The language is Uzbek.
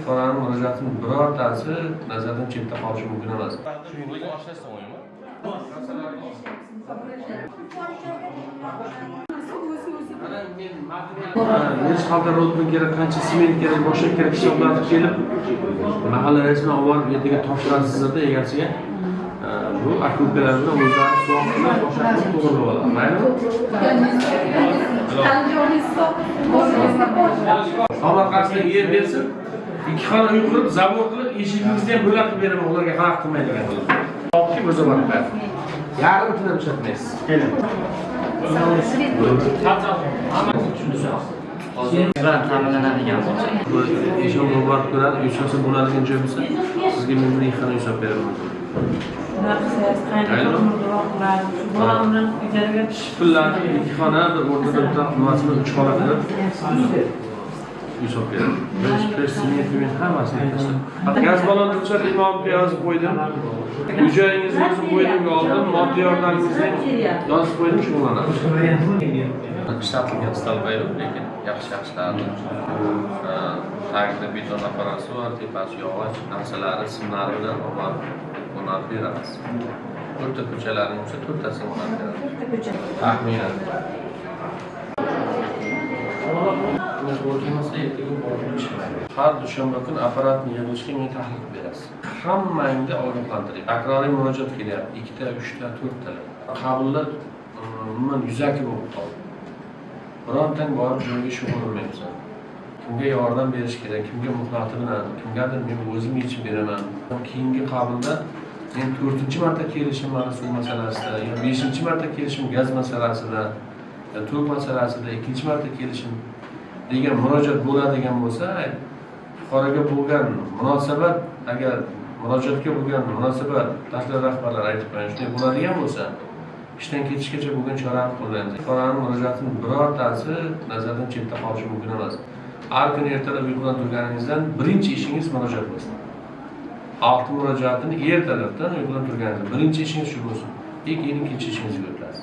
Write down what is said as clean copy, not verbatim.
Fuqaroni murojaatini birortasi nazardan chetda qolishi mumkin emas. Necha xalta rodmi kerak, qancha sement kerak, boshqa kerak hisoblatib kelib, mahalla raisini olib borib ertaga topshirasizlarda egasiga. Bu aka-ukalar bilan o'zlari suvoq bilan boshqa qilib to'g'irlab oladi. Maylimi? Tomorqasidan yer bersin, ikki xona uy qurib, забор qilib, eshigingizni ham bo'lak qilib beraman, ularga xalaqit qilmaydigan qilib. Topki o'zi borib qo'yadi. Yarim tun ham ishlatmaysiz. Keling. Bilan ta'minlanadigan bo'lsa. Bu eshon borib ko'radi, uy solsa bo'ladigan joy bo'lsa, sizga men buni ikki xona uy solib beraman. Pullarni ikki xona, bir o'rtada bitta nimasini uch xona qilib uy solib beraman. Besh, besh, sement, hammasini tashlab. Gaz ballon ruxsat imomga yozib qo'ydim. Uy joyingizni yozib qo'ydim, oldim, moddiy yordamingizni yozib qo'ydim, shug'ullanamiz. Ishlatilgan stolba yo'q, lekin yaxshi yaxshilarni tagida beton apparati bor, tepasi yog'och narsalari, simlari bilan olib borib o'rnatib beramiz. To'rtta ko'chalarning bo'lsa, to'rttasini o'rnatib beramiz. Taxminan. To'g'ri kelmasa, ertaga borib chiqmaydi. Har dushanba kuni apparatni yig'ilishga menga tahlil qilib berasiz. Hammangni ogohlantiring. Takroriy murojaat kelyapti. Ikkita, uchta, to'rttalar. Qabullar umuman yuzaki bo'lib qoldi. Birontang borib joyga shug'ullanmayapsan. Kimga yordam berish kerak, kimga muhlati bilan, kimgadir men o'zim yechib beraman. Keyingi qabulda men to'rtinchi marta kelishim mana suv masalasida, yo beshinchi marta kelishim gaz masalasida, yo tok masalasida ikkinchi marta kelishim degan murojaat bo'ladigan bo'lsa, fuqaroga bo'lgan munosabat, agar murojaatga bo'lgan munosabat tashkilot rahbarlari aytib qo'ygan shunday bo'ladigan bo'lsa, ishdan ketishgacha bo'lgan chorani qo'llaymiz. Fuqaroni murojaatini birortasi nazardan chetda qolishi mumkin emas. Har kuni ertalab uyqudan turganingizdan birinchi ishingiz murojaat bo'lsin. Xalqni murojaatini ertalabdan uyqudan turganingizda birinchi ishingiz shu bo'lsin. Keyin ikkinchi ishingizga o'tasiz.